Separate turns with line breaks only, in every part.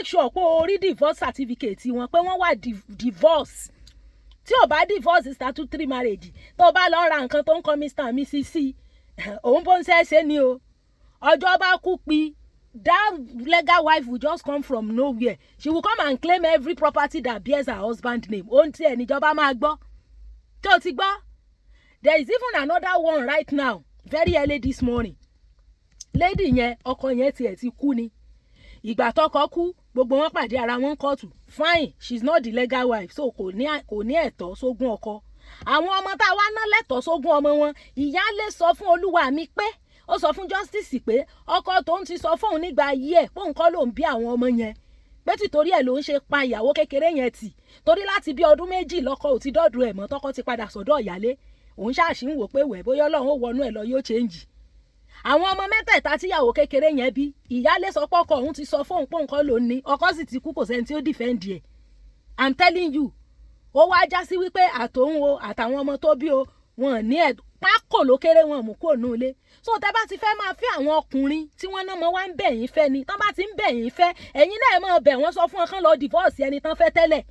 Make sure pé o rí divorce certificate wọn, pé wọ́n wà divorce. Tí ò bá divorce statutory marriage, tó bá lọ ra nǹkan tó ń kọ́ Mr and Mrs sí, òun bó ń ṣe é ṣe ni o. Ọjọ́ bá kú pi, that legal wife will just come from nowhere. She will come and claim every property that bears her husband name. Ohun tí ẹ̀ níjọba máa gbọ́ tí o ti gbọ́. There is even another one right now, very early this morning. Lady yẹn, ọkọ yẹn tiẹ̀ ti kú ni. Ìgbà tọkọ kú, gbogbo wọn pàdé ara wọn kóòtù. Fine, she is not the legal wife, so kò ní ẹ̀tọ́ sógún ọkọ. Àwọn ọmọ tá a wá ná lẹ́tọ̀ọ́ sógún ọmọ wọn, ìyáálé sọ fún olúwa mi pé ó sọ fún justice pé ọkọ tóun ti sọ fóun nígbà ayé ẹ̀ pé òun kọ́ ló ń bí àwọn ọmọ yẹn, pé tìtorí ẹ̀ ló ń ṣe pa ìyàwó kékeré yẹn tì, torí láti bí ọdún 2 lọ́kọ ò ti dọ́dọ̀ ẹ̀ mọ́, tọkọ ti padà sọ́dọ̀ ìyálé. Òun ṣáàṣì ń wò pé wẹ̀, bóyá Ọlọ́run ó wọnú ẹ̀ lọ, yóò change. Àwọn ọmọ mẹ́tẹ̀ẹ̀ta tíyàwó kékeré yẹn bí, ìyálé sọ pé ọkọ òun ti sọ fóun pé òun kọ́ ló ní. Ọkọ sì ti kú, kò sẹ́ni tí ó defend ẹ̀. I'm telling you, ó wá já sí wípé àtòun o, àtàwọn ọmọ tó bí o, wọn ní ẹ̀ pákó ló kéré wọn mú kúrò ní ilé. So tẹ́ bá ti fẹ́ máa fẹ́ àwọn ọkùnrin tí wọ́n náà mọ wá ń bẹ̀ yín fẹ́ ni, tán bá ti ń bẹ̀ yín fẹ́, ẹ̀yin náà máa bẹ̀ wọ́n, sọ fún wọn kán lọ divorce ẹni tán fẹ́ tẹ́lẹ̀.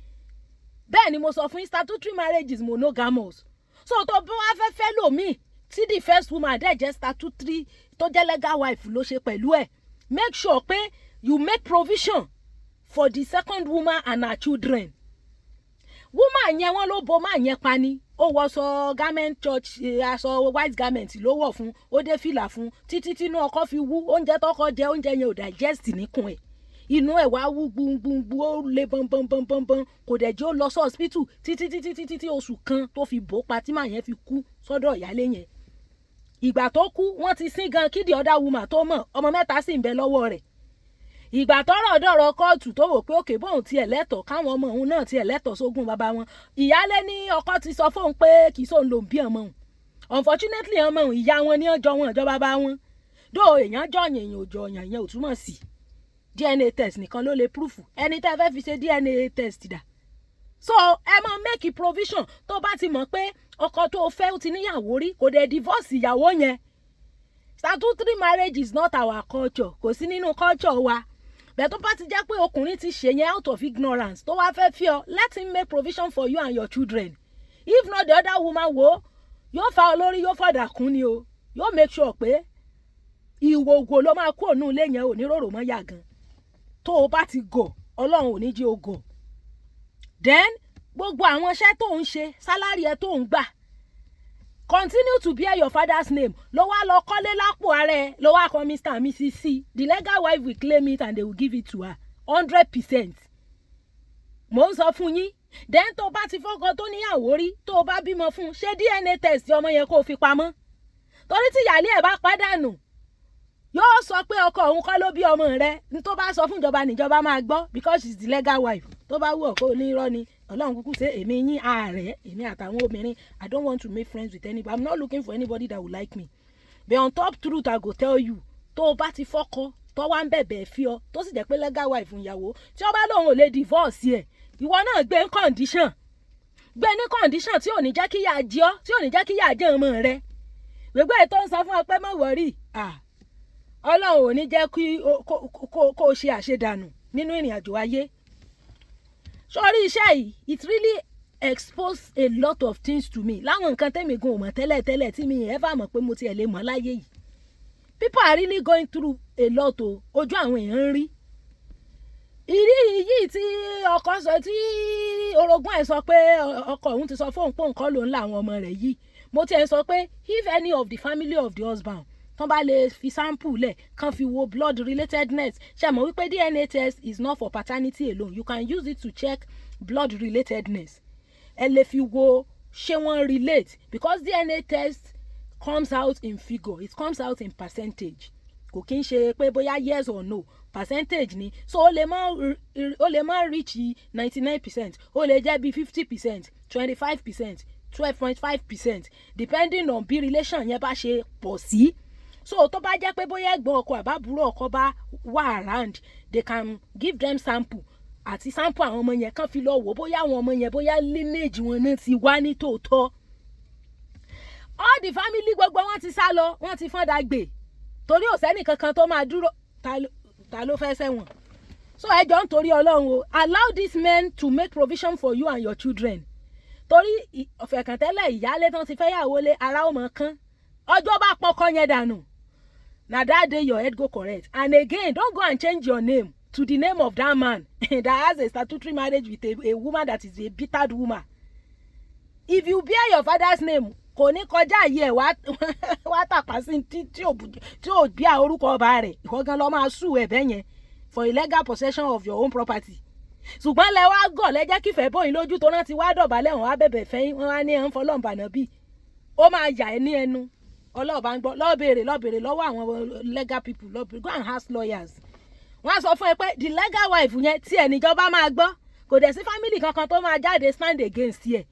Bẹ́ẹ̀ ni mo sọ fún yín, statutory marriage is monogamous. So tó bí wọ́n á fẹ́ fẹ́ lòmíì, tí the first woman dẹ̀ jẹ́ statutory, tó jẹ́ legal wife ló ṣe pẹ̀lú ẹ̀, make sure pé you make provision for the second woman and her children. Woman yẹn, wọ́n ló bo man yẹn pa ni. Ó wọṣọ garment church, aṣọ white garment ló wọ̀ fún, ó dé fìlà fún títí tínú ọkọ fi wú. Oúnjẹ tọkọ jẹ, oúnjẹ yẹn ò digest níkùn ẹ̀. Inú ẹ̀ wá wú gbungbungbu, ó lé bọ́nbọ́nbọ́nbọ́n. Kò dẹ̀ jẹ́ ó lọ sí hospital títí títí títí tí oṣù kan tó fi bò pa, tí man yẹn fi kú sọ́dọ̀ ìyálé yẹn. Ìgbà tó kú, wọ́n ti sín gan kí the other woman tó mọ̀. Ọmọ mẹ́ta sì ń bẹ lọ́wọ́ rẹ̀. Ìgbà tọ́rọ̀ dọ̀rọ̀ kóòtù, tó wò pé òkè bóun tiẹ̀ lẹ́tọ̀ọ́, káwọn ọmọ òun náà tiẹ̀ lẹ́tọ̀ọ́ sógún bàbá wọn, ìyálé ní ọkọ ti sọ fóun pé kì í sóun lòún bí ọmọ òun. Unfortunately, ọmọ òun, ìyá wọn ní ọjọ́ wọn ọjọ́ bàbá wọn dó. Èèyàn jọyàn, èèyàn ò jọyàn, ìyẹn ò túmọ̀ sí. DNA test nìkan ló lè proof. Ẹni tẹ́ fẹ́ fi ṣe DNA test dà? So ẹ máa make provision. Tó bá ti mọ̀ pé ọkọ tó fẹ́ ó ti níyàwó rí, kò dẹ̀ divorce ìyàwó yẹn. Statutory marriage is not our culture, kò sí nínú culture wa. Bẹ́ẹ̀ tó bá ti jẹ́ pé ọkùnrin ti ṣe yẹn out of ignorance, tó wá fẹ́ fi ọ, let him make provision for you and your children. If not, the other woman wo yóò fa olórí, yóò fọ̀dà kún ni o. Yóò make sure pé ìwòwò ló máa kú ònú ilé yẹn, ò ní rorò mọ́ yà gan. Tó o bá ti gọ̀, Ọlọ́run ò ní jí o gọ̀. Then gbogbo àwọn iṣẹ́ tó ń ṣe, salary ẹ tó ń gbà, continue to bear your father's name. Ló wá lọ kọ́lé lápò ara ẹ, ló wá kọ Mr and Mrs C, the legal wife will claim it and they will give it to her 100%. Mò ń sọ fún yín. Then tó bá ti fọ́kọ tó níyàwó rí, tó bá bímọ fún un, ṣe DNA test ọmọ yẹn kó o fi pamọ́, torí tí ìyáálé ẹ̀ bá pàdánù, yóò sọ pé ọkọ òun kọ́ ló bí ọmọ rẹ̀. Ní tó bá sọ fún ìjọba, níjọba máa gbọ́, because she is the legal wife. Tó bá wù ọ́ kó ní irọ́ ni. Ọlọ́run kúkú ṣe èmi yín ààrẹ, èmi àtàwọn obìnrin. I don't want to make friends with anybody. I'm not looking for anybody that will like me. But on top truth, I go tell you, tó o bá ti fọ́kọ, tó wá ń bẹ̀bẹ̀ fi ọ, tó sì jẹ́ pé legal wife ìyàwó, tí ó bá lóun ò lè divorce ẹ̀, ìwọ náà gbé ní condition, gbé ní condition tí ò ní jẹ́ kí yà jẹ ọ́, tí ò ní jẹ́ kí yà jẹ ọmọ rẹ. Gbogbo ètò ń sọ fún ọ pé má worry, Ọlọ́run ò ní jẹ́ kí kó o ṣe àṣedànù nínú ìrìn àjò ayé. Sórí iṣẹ́ yìí, it really expose a lot of things to me, láwọn nǹkan tẹ́mi gan ò mọ̀ tẹ́lẹ̀ tẹ́lẹ̀, tí mi ever mọ̀ pé mo tiẹ̀ lè mọ̀ láyé yìí. People are really going through a lot o. Ojú àwọn èèyàn ń rí ìrí yìí tí ọkọ sọ, tí orogún ẹ̀ sọ pé ọkọ òun ti sọ fóun pé òun kọ́ ló ń la àwọn ọmọ rẹ̀ yìí. Mo tiẹ̀ sọ pé if any of the family of the husband tán bá lè fi sample lẹ̀, kàn fi wo blood relatedness. Ṣe mọ̀ wípé DNA test is not for paternity alone? You can use it to check blood relatedness. Ẹ lè fi wo ṣé wọ́n relate, because DNA test comes out in figure, it comes out in percentage. Kò kí ń ṣe pé bóyá yes or no, percentage ni. So ó lè má reach 99%, ó lè jẹ́ bí 50%, 25%, 12.5%, depending on bí relation yẹn bá ṣe pọ̀ sí. So tó bá jẹ́ pé bóyá ẹ̀gbọ́n ọkọ àbábúrò ọkọ bá wà around, they can give them sample àti sample àwọn ọmọ yẹn, kàn fi lọ wò bóyá àwọn ọmọ yẹn, bóyá lineage wọn náà ti wá ní tòótọ́. All the family, gbogbo wọn ti sá lọ, wọn ti fọ́n dàgbé, torí ò sẹ́nì kankan tó máa dúró. Ta ló fẹ́ sẹ́wọ̀n? So ẹ jọ̀ọ́, nítorí Ọlọ́run o, allow these men to make provision for you and your children, torí ọ̀fẹ̀kàntẹ́lẹ̀ ìyáálé tán ti fẹ́ yàwó lé ara ó mọ̀ kán. Ọjọ́ bá pọkọ yẹn dànù, na that day your head go correct. And again, don't go and change your name to the name of that man that has a statutory marriage with a woman that is a bittered woman. If you bear your father's name, kò ní kọjá àyè ẹ̀ wá tàpá sí tí ò bí orúkọ ọba rẹ̀. Ìwọ gan lọ máa sue ẹ̀ bẹ́ẹ̀ yẹn for illegal possession of your own property. Ṣùgbọ́n lẹ wá gọ̀, lẹ jẹ́ kífẹ̀ẹ́ bóyin lójú tó rántí wá dọ̀bálẹ̀, wọn wá bẹ̀bẹ̀ fẹ́, wọn wá ní ẹ̀ ń fọlọ́ǹbànà bíi ó máa yà ẹ́ ní ẹnu. Ọlọ́ọ̀bá ń gbọ́. Lọ́ọ́ béèrè lọ́wọ́ àwọn legal people, lọ́ọ́ béèrè, go and ask lawyers. Wọ́n á sọ fún ẹ pé the legal wife yẹn tí ẹ̀ níjọba máa gbọ́, kò dẹ̀ sí family kankan tó máa jáde stand against ẹ̀,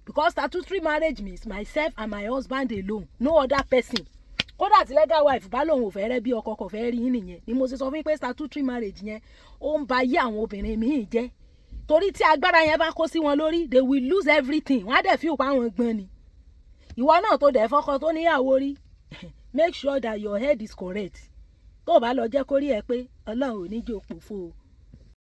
because statutory marriage means myself and my husband alone, no other person. Kódà tí legal wife bá lòun ò fẹ́ rẹ́ bí ọkọ, kò fẹ́ rí yín nìyẹn. Ni mo ṣe sọ fún yín pé statutory marriage yẹn, ó ń ba ayé àwọn obìnrin míì jẹ́, torí tí agbára yẹn bá kó sí wọn lórí, they will lose everything. Wọ́n á dẹ̀ fi òpá àwọn gbọ́n ni. Ìwọ náà tó dẹ̀ fọ́kọ tó níyàwó rí, make sure that your head is correct. Tó o bá lọ jẹ́ kórí ẹ pé, Ọlọ́run ò ní jẹ́ òpòfo o.